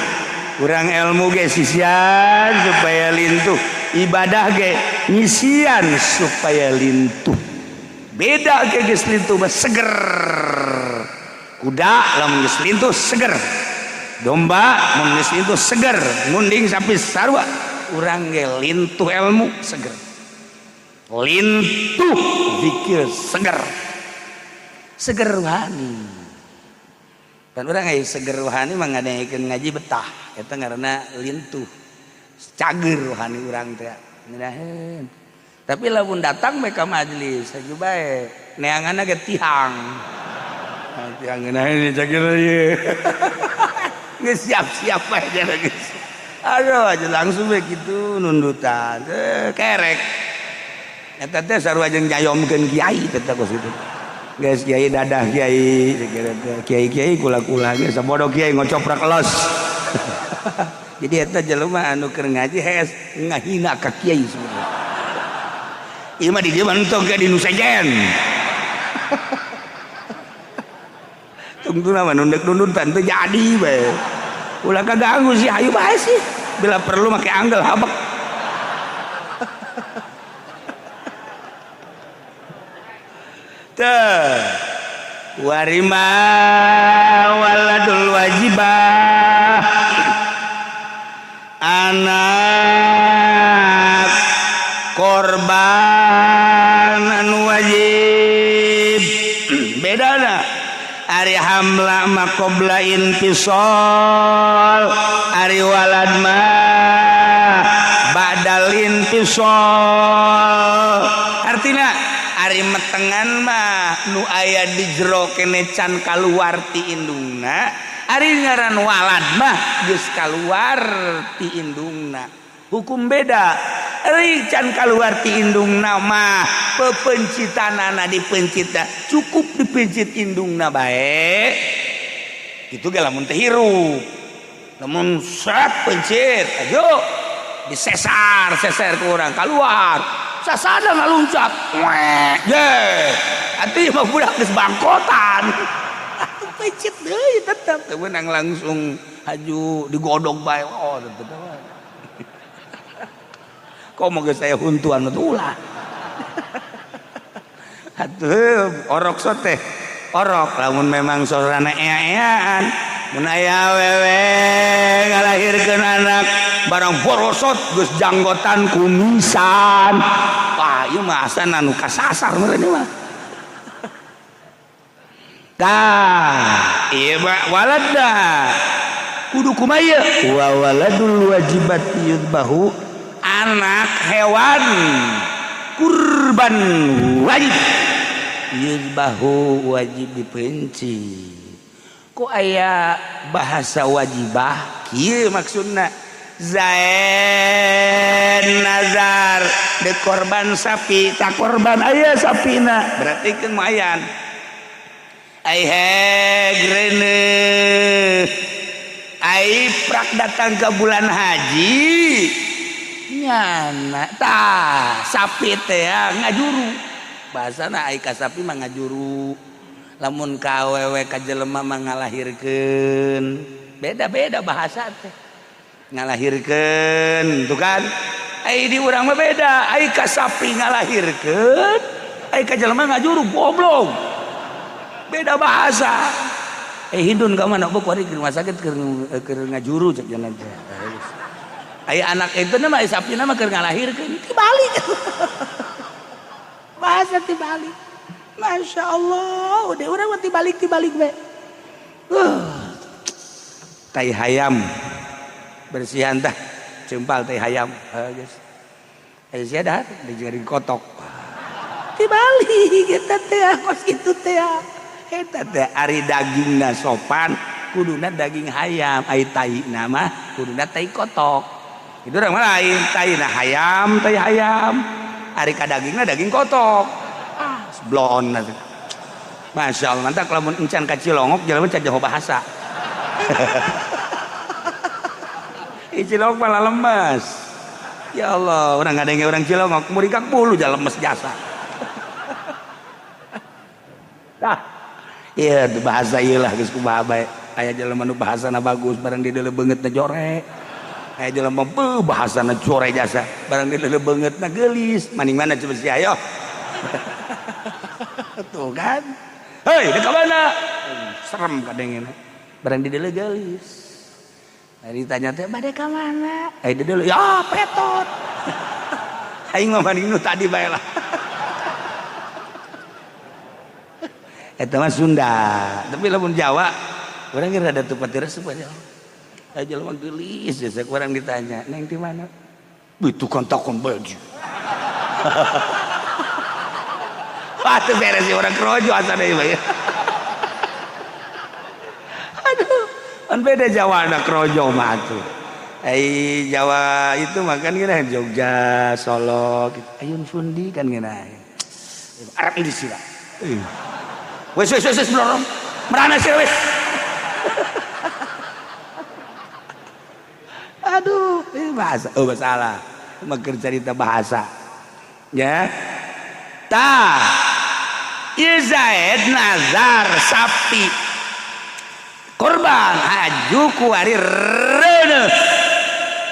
S1: kurang ilmu ge sisian supaya lintuh ibadah ge ngisian supaya lintuh beda ge geus lintuh mah seger kuda lamun geus lintuh seger domba mun geus lintuh seger ngunding sapi sarua urang ge lintuh ilmu seger lintuh zikir seger seger rohani dan urang aya seger rohani mah ngadengekeun ngaji betah eta ngaranna lintuh cager rohani urang teh ngeunaheun tapi lamun datang bae ka majelis haju bae neanganna ge tihang tiang ngeunaheun cager ieu geus siap-siap bae geus aduh aja langsung bae kitu nundutan kerek eta teh sarua jeung nyayomkeun kiai teh kos kitu geus kiai dadah kiai kiai-kiai kula-kula ge sabodo kiai ngocoprak los jadi eta jelema anu keur ngaji hees ngahina ka kiai sebenarnya ieu mah di dieu mah entong ge di nu sejen tungtuna mah nundek nundutan teu jadi bae ulah kaganggu sih hayu bae sih bila perlu make anggel habek teh warima waladul wajibah anak korban anu wajib bedana ari hamla ma qabla intisal ari walad ma ba'dal intisal artina ari metengan mah nu aya di jero kene can kaluar ti indungna ari ngaran walad mah geus kaluar ti indungna hukum beda ari can kaluar ti indungna mah pepencitanana dipencita cukup dipencit indungna bae kitu ge lamun teh hirup lamun set pencit ayo disesar seser ku urang kaluar sasada ngaluncat ye atuh mah budak geus bangkotan atuh pencit deui tetep teu meunang langsung haju digodog bae oh tetep komo geus aya huntuan mah ulah atuh orok sote orok lamun memang sorana ea-eaan mun aya awewe ngalahirkeun anak barang borosot geus janggotan kumisan wah ieu mah asana nu kasasar meureun ieu mah tah ieu mah walada kudu kumaha ieu wa waladul wajibat yudbahu anak hewan kurban wajib Yuzbahu wajib dipencit. Kok aya bahasa wajibah kieu maksudna? Zaid nazar de korban sapi, tak korban aya sapina, berarti kan mayan. Ai heg reuneuh, ai prak datang ke bulan haji nyana tah sapi teh ngajuru, bahasana ai ka sapi mah ngajuru, lamun ka awewe ka jelema mah ngalahirkeun. Beda-beda bahasa teh, ngalahirkeun tuh kan. Ai di urang mah beda, ai ka sapi ngalahirkeun, ai ka jelema ngajuru, goblok, beda bahasa. Eh, hindun ka mana bu kuari ke rumah sakit keur ngajuru cek jalan teh. Ai anak itu nama ai sapi nama keur ngalahirkeun, tibalik bahasa, tibalik. Masya Allah, udah urang mah tibalik tibalik be. Tai hayam bersihan tah, cempal tai hayam, geus aya sia dahar dijadiin kotok, tibalik eta teh kos kitu teh. Eta teh ari dagingna sopan kuduna daging hayam, ai taina mah kuduna tai kotok. Itu urang mah lain, taina hayam, tai hayam, ari ka dagingna daging kotok. Ah, blon. Masya Allah, mantap. Lamun encan ka Cilongok jelema can jauh bahasa. Ih, Cilongok malah lemes. Ya Allah, orang ngadenge orang Cilongok murikak bulu jalan lemes jasa. Tah, iya bahasa ieu lah geus kumaha bae. Aya jelema nu bahasana bagus barang di deuleu beungeutna jore. Aya jelema beuh bahasana jore jasa, barang di deuleu beungeutna geulis. Maning mana coba sih ayo. Tuh kan. Hei, deuk ka mana? Serem kadengena. Barang di deuleu geulis. Nah, ditanya teh bade ka mana? Eh, di deuleu ya petot. Aing mah maning nu tadi bae lah. Eta mah Sunda, tapi lamun Jawa urang ge rada teu pati resep aja. Aya jelema geulis jasa urang ditanya, "Neng di mana?" Itu kan takon baju. Wah, teu beres sih orang krojo asana ieu mah. Aduh, kan beda Jawa na krojo mah tuh. Ai Jawa itu mah kan gini Jogja, Solo, gitu. Ayun Fundi kan gini. Arab di sini. Wes wes wes blorong. Merana sih wes. Aduh, ini bahasa. Oh, masalah. Mager cerita bahasa. Ya. Tah. Zaid nazar sapi korban haju kuari reuneuh.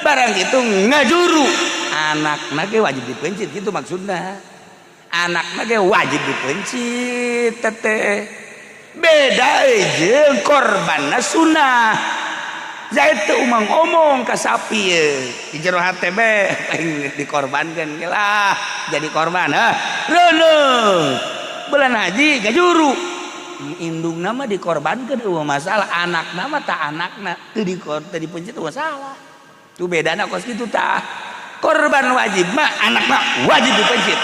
S1: Barang itu ngajuru anakna ge wajib dipencit gitu maksudna. Anakna ge wajib dipencit teteh. Beda jeung korbanna sunah. Zaid teu umang omong ka sapi ye. Di jero hate be aing dikorbankeun lah jadi korban hah. Reuneuh. Bulan haji gajuru. Indung nama dikorbankeun eueuh masalah, anak nama tak anakna teu dipencit eueuh masalah. Tuh bedana kos kitu tah. Korban wajib mah anak mah wajib dipencit.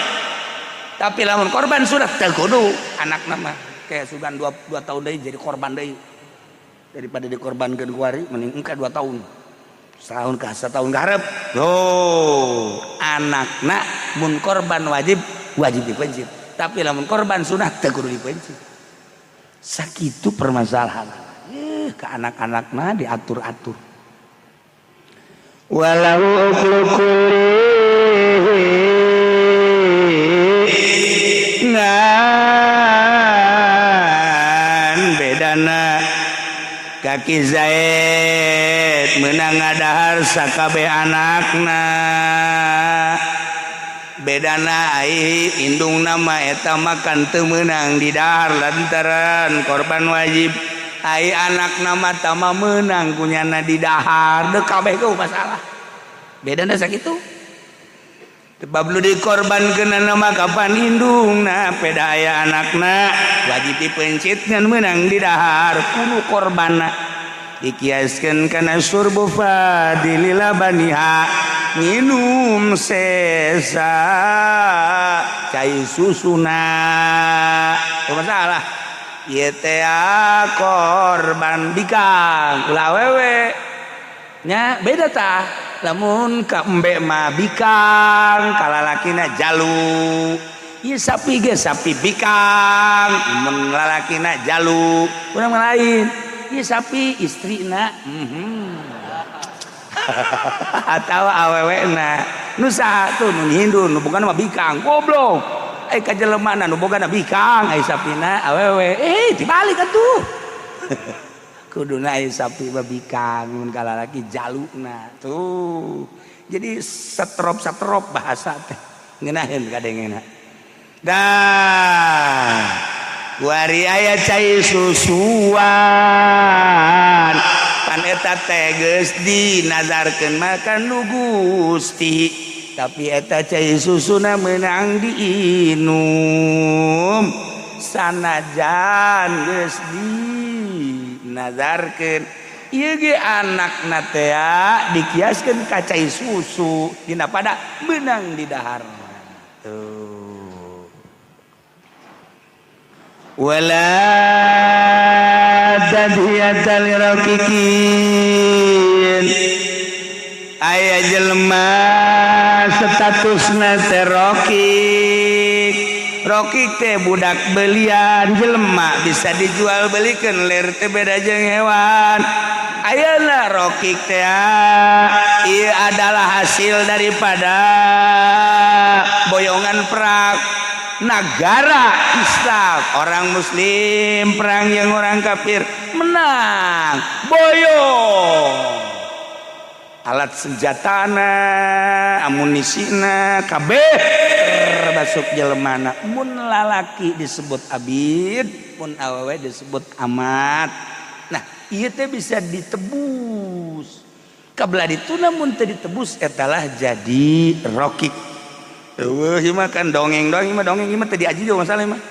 S1: Tapi lamun korban sunah teu kudu anak nama kayak sugan 2 tahun deui jadi korban deui. Daripada dikorbankeun kuari mending engke 2 tahun. Setahun ka setahun ka hareup. Tuh, anakna mun korban wajib wajib dipencit. Tapi lamun korban sunah teu kudu dipencit. Sakitu permasalahan. Ke anak-anakna diatur-atur.
S2: Walau uklu
S1: ngan bedana kaki Zaid menang ngadahar sakabeh anakna. Bedana ai indung nama eta makan teu meunang didahar lantaran korban wajib. Ai anak nama tama meunang kunyana didahar deuk kabeh ge masalah. Bedana sakitu. Sebab lu dikorbankeun nama kapan indungna peda aya anakna wajib dipencit ngan meunang didahar kudu korbanna. Dikiaskeun kana surbu fadilila baniha nginum sesa cai susuna. Masalah ieu teh korban bikang ulah awewe nya beda tah. Lamun ka embe mah bikang, kalalakina jalu. Ieu sapi ge sapi bikang, mun lalakina jalu. Urang mah lain, ieu sapi istrina atau awewena nu saha tuh, nu Hindu nu bogana mah bikang. Goblok, eh, ka jelemana nu bogana bikang, ai sapina awewe. Eh, dibalik atuh. Kuduna ai sapi mah bikang, mun kalalaki jaluna tuh. Jadi setrop-setrop bahasa teh ngeunaheun kadengena. Dah kuari aya cai susuan, pan eta teh geus dinazarkeun makan nu Gusti, tapi eta cai susuna meunang diinum sanajan geus dinazarkeun. Ieu ge anakna teh dikiaskeun ka cai susu dina pada meunang di dahar tuh. Wala tadhiyata liraqiqin, aya jelema statusna teh rokik. Rokik teh budak belian, jelema bisa dijual belikan, ler teh beda jeung hewan. Ayeuna rokik teh ieu adalah hasil daripada boyongan perang negara Islam, orang muslim perang yang orang kafir menang, boyong alat senjatana, amunisina kabeh termasuk jelemana. Mun lalaki disebut abid, mun awewe disebut amat. Nah, ieu teh bisa ditebus kabelah itu, namun teu ditebus etalah jadi rokik. Eueuh, ieu mah kan dongeng doang, ieu mah dongeng, ieu mah teu diaji juga masalah mah.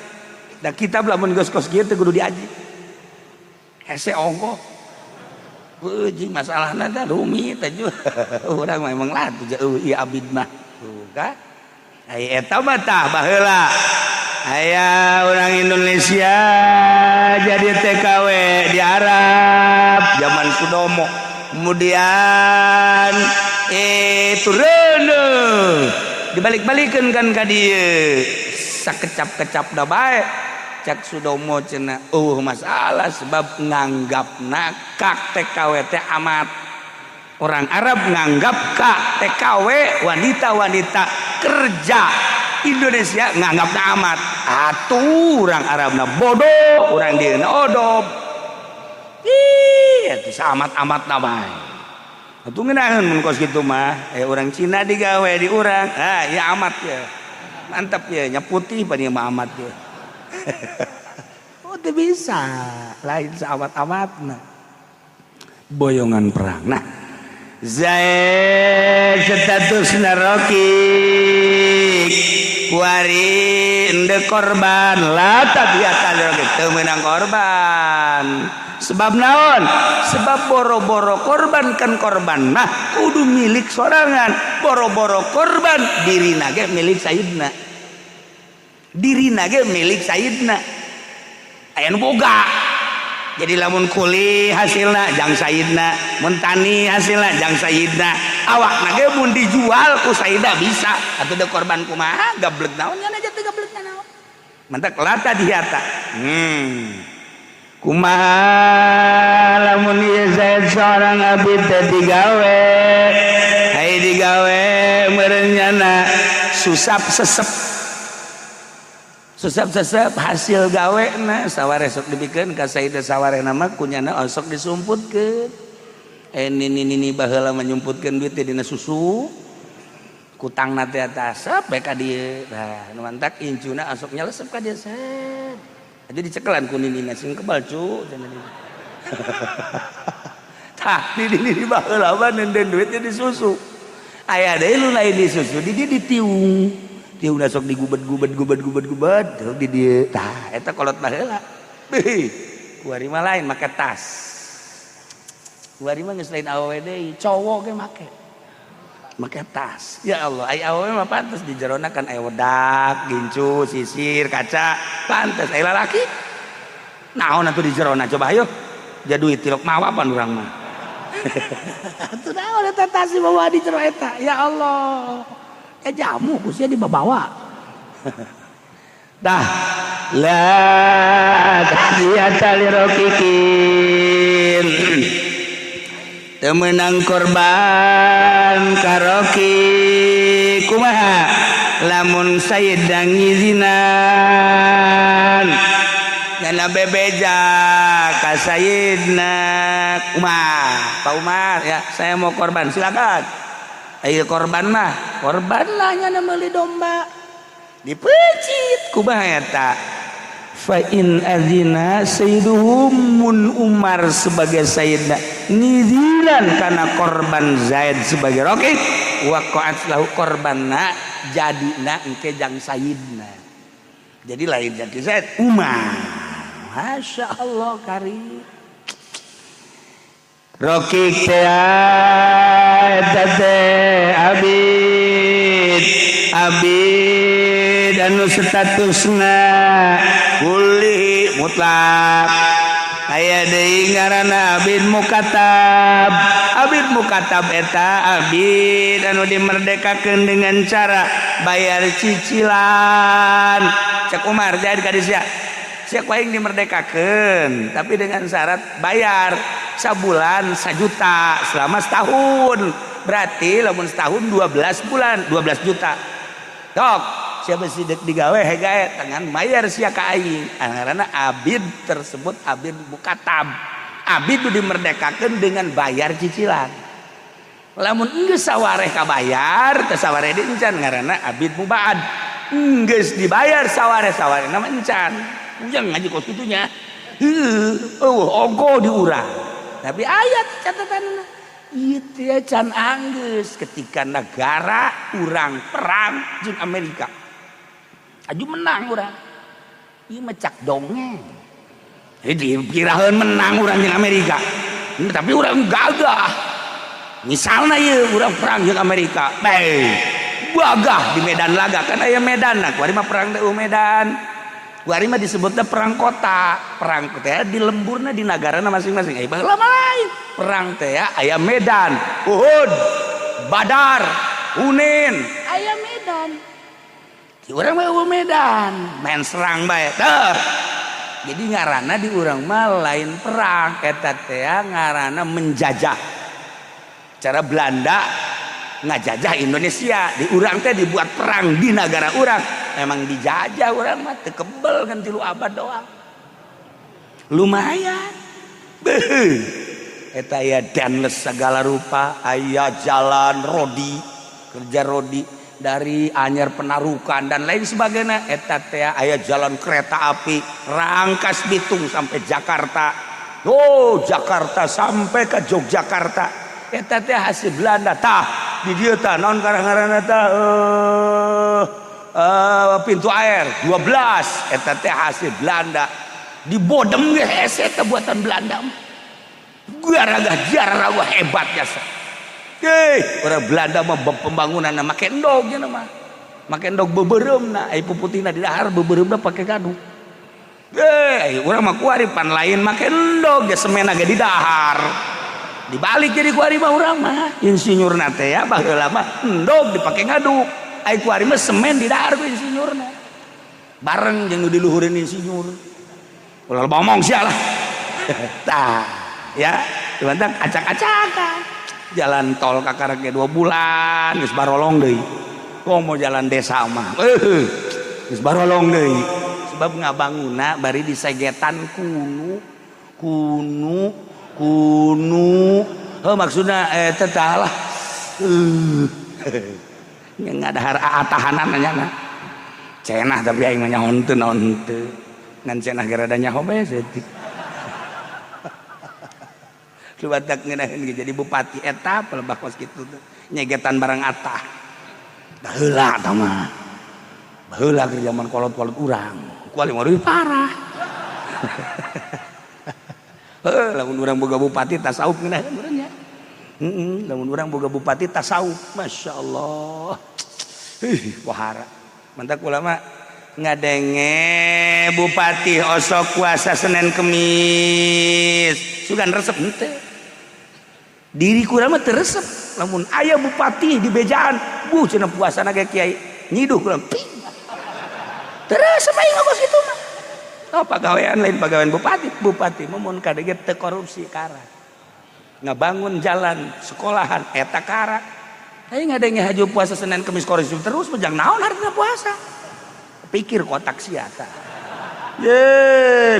S1: Da kitab lamun geus kos kieu teu kudu diaji. Hese ongkoh. Heueuh, jeung masalahna teh rumit teh. Urang mah emang lah tuh ieu abid mah. Tuh ka. Ai eta mah tah baheula. Aya orang Indonesia jadi TKW di Arab zaman Sudomo. Kemudian turun dibalik-balikan kan ka dieu, sakecap-kecap da bae. Cak Sudomo cenah, "Oh, masalah," sebab nganggapna kak TKW teh amat. Orang Arab nganggap kak TKW wanita-wanita kerja Indonesia nganggapna amat. Atuh orang Arabna bodoh, orang dieu odob. Ih, atuh amat-amat na bae. Atuh ngeunaheun mun kos kitu mah. Eh, orang Cina digawe di urang, ah ya amat ya. Mantap ya, nya putih pan ieu mah amat ya. Oh, teu bisa. Lain saamat-amatna. Boyongan perang. Nah, Zaid status rokik kuari ende korban lah, tabiatan teu meunang korban. Sebab naon? Sebab boro-boro korban, kan korban mah kudu milik sorangan. Boro-boro korban, dirina ge milik sayidna, dirina ge milik sayidna, aya nu boga. Jadi lamun kuli hasilna jang sayidna, mun tani hasilna jang sayidna, awakna ge mun dijual ku sayidna bisa. Atuh da korban kumaha, gablek naon nya aja teh, gablek naon. Mantak lata diata. Kumaha lamun ieu Zaid seorang abid teh digawe, ai digawe meureun nyana susap sesep, susap sesep hasil gawe na saware sok dibikeun ka sayidna, saware mah kunyana osok disumputkeun. Eh, nini nini baheula mah nyumputkeun duit teh dina susu, kutangna teh atas sampai ka dieu. Nah, nu mantak incuna osok nyelesep ka dieu, set aja dicekelan ku nini, "Sing kebal, cu," cenah. Tah, nini nini baheula mah nenden duitnya di susu. Aya deui lu lain di susu, di dieu ditiung tiung, sok digubet gubet gubet gubet gubet di dieu. Tah, eta kolot baheula. Beuh, kuari mah lain, make tas. Kuari mah geus lain awewe deui, cowok ge make. Make tas. Ya Allah, ai awewe mah pantes di jerona kan aya wedak, gincu, sisir, kaca, pantes. Ai lalaki naon atuh di jerona coba ayo. Ja duit tilok mawa pan urang mah. Atuh naon eta tas dibawa di jero eta. Ya Allah. Ya jamu ku sia dibawa. Dah
S2: la tadiyata lirokikin temenang korban karoki kumaha lamun sayyidang ngizinan
S1: nyana bebeja ka sayyidna Umar. Pak Umar ya, saya mau korban, silakan. Ayo korban mah, korban lah nyana meuli domba. Dipecit kumaha eta?
S2: Fa in azina sayyiduhum mun Umar sebagai sayyidna ngizinan kana korban Zaid sebagai rokik
S1: waqa'at lahu korbanna jadina engke jang sayyidna. Jadi lain jadi Zaid, Umar. Masya Allah karim.
S2: Rokik teh eta teh abid abid anu statusna
S1: kulli mutlak.
S2: Aya deui ngaranna abid mukatab. Abid mukatab eta abid anu dimerdekakeun dengan cara bayar cicilan.
S1: Cek Umar jadi ka sia. Sia ku aing dimerdekakeun tapi dengan syarat bayar sabulan 1 juta selama setahun. Berarti lamun setahun 12 bulan 12 juta. Dok, siapa sih dek digawe hegae tangan mayar sia ka aing. Ngaranna abid tersebut abid mukatab. Abid nu dimerdekakeun dengan bayar cicilan. Lamun geus sawareh kabayar, teu sawareh di encan ngaranna abid mubaad. Geus dibayar sawareh-sawareh nama encan. Ujang ngaji kos kitunya. Heuh, eueuh ongko di urang. Tapi ayat catatanna ieu teh can anggeus ketika negara urang perang jeung Amerika. Aju menang urang. Ieu mah cak dongeng. Jadi dipiraheun menang urang jeung Amerika. Tapi urang gagah. Misalna ieu urang perang jeung Amerika. Bae, gagah di medan laga kan aya medan nah, kuari mah perang teh medan. Kuari mah disebutna perang kota. Perang teh di lemburna di nagarana masing-masing. Aya baheula mah lain. Perang teh aya medan, Uhud, Badar, Hunain, aya medan. Di urang mah eueuh medan, main serang bae. Teuh. Jadi ngaranna di urang mah lain perang, eta teh ngaranna menjajah. Cara Belanda ngajajah Indonesia, di urang teh dibuat perang di negara urang. Emang dijajah urang mah teu kebel kan 3 abad doang. Lumayan. Beuh. Eta aya danles segala rupa, aya jalan rodi, kerja rodi dari Anyer Penarukan dan lain sebagainya. Eta teh aya jalan kereta api Rangkas Bitung sampai Jakarta. Oh, Jakarta sampai ke Yogyakarta. Eta teh hasil Belanda tah di dieu tah naon karang-ngaranna tah pintu air 12 eta teh hasil Belanda. Di Bodem ge hese eta buatan Belanda. Garaga jarah hebat jasa. Hei, orang Belanda mah pembangunan make endog nya mah. Make endog beubeureumpna, ai puputihna di dahar beubeureumpna pake gaduk. Hei, urang mah kuari pan lain make endog ge semen ge di dahar. Dibalik jadi kuari mah urang mah. Insinyurna teh ya baheula mah endog dipake ngaduk. Ai kuari mah semen di dahar ku insinyurna. Bareng jeung nu diluhureun insinyur. Ulah ngomong sia lah. Tah, ya, cuman acak-acakan. Jalan tol kakarek ge 2 bulan geus barolong deui. Komo jalan desa mah. Geus barolong deui. Sebab ngabanguna bari disegetan kunu kunu kunu. Heuh maksudna eta tah lah. Nya ngadahar tahanan nya. Cenah tapi aing mah nyaho henteu naon henteu. Ngan cenah ge rada nyaho bae saeutik. Lu batak ngeunaheun ge jadi bupati eta pelebah kos kitu teh. Nyegetan barang atah. Baheula tah mah. Baheula keur zaman kolot-kolot urang. Kuali mah leuwih parah. Heuh lamun urang boga bupati tasawuf ngeunaheun urang nya.
S2: Lamun urang boga bupati tasawuf, Masya Allah. Ih, wahara. Mantak ulama ngadenge bupati osok puasa Senin Kemis. Sugan resep henteu. Diri kurang mah teu resep. Lamun aya bupati di bejaan, bu cenah puasana ge kiai nyiduh kurang. Teu resep aing ngomong kitu mah. Oh, pagawean lain pagawean bupati, bupati mah mun kadege teu korupsi kara. Ngabangun jalan, sekolahan eta kara. Aing ngadenge haju puasa Senin Kemis korupsi terus, mah jang naon hartina puasa? Pikir kotak sia ta. Ye.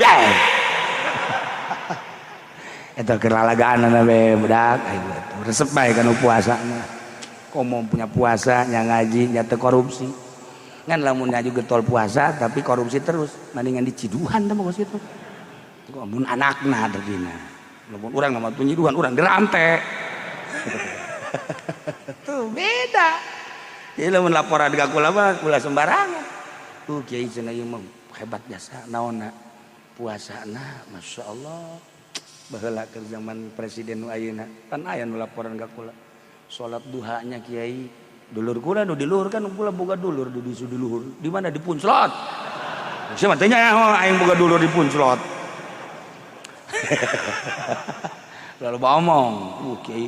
S2: Eta keur lalagaan we budak aing resep bae kana puasa mah. Komo punya puasa nya ngaji nya teu korupsi. Ngan lamun ngaji getol puasa tapi korupsi terus, mendingan diciduhan teh mah kos kitu. Mun anakna tadina. Lamun urang mah nyiduhan urang dirante. Tuh beda. Jadi lamun laporan ka kula mah ulah sembarangan. Tuh kiai cenah ieu mah hebat jasa naonna puasana Masya Allah. Baheula keur zaman presiden nu ayeuna pan aya nu laporan ka kula. Salat duhanya kiai dulur kula nu di luhur kan kula boga dulur di dusu di luhur. Di mana di Punclot. Sia mah teh nyaho aing boga dulur di Punclot. Lalu ngomong, kiai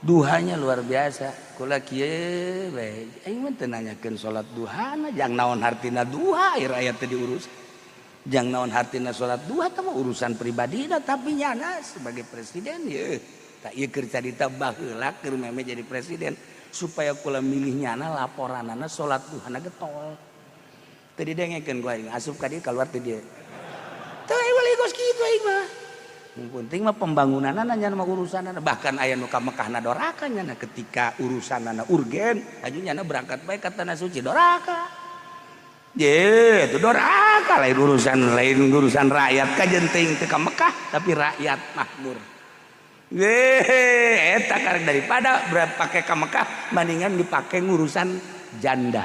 S2: duhanya luar biasa. Kula kieu we aing mah teu nanyakeun salat duhana, jang naon hartina duha ieu rakyat teh diurus. Jang naon hartina salat duha teh mah urusan pribadi tapi nyana sebagai presiden ye. Tak ieu keur carita baheula keur meme jadi presiden supaya kula milih nyana laporanana salat duhana getol. Teu didengekeun ku aing asup ka dieu kaluar teh dieu. Teu aing kos kitu aing mah. Yang penting mah pembangunanana nya mah urusanana, bahkan aya nu ka Mekahna doraka nyana ketika urusanana urgen aju nyana berangkat bae ka tanah suci doraka. Ye, itu doraka lain urusan rakyat kajen teuing teu ka Mekah tapi rakyat makmur. Ye, eta karek daripada pakai ka Mekah mendingan dipake ngurusan janda.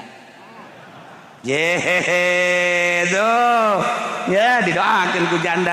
S2: Ye, tuh. Ya didoakeun ku janda.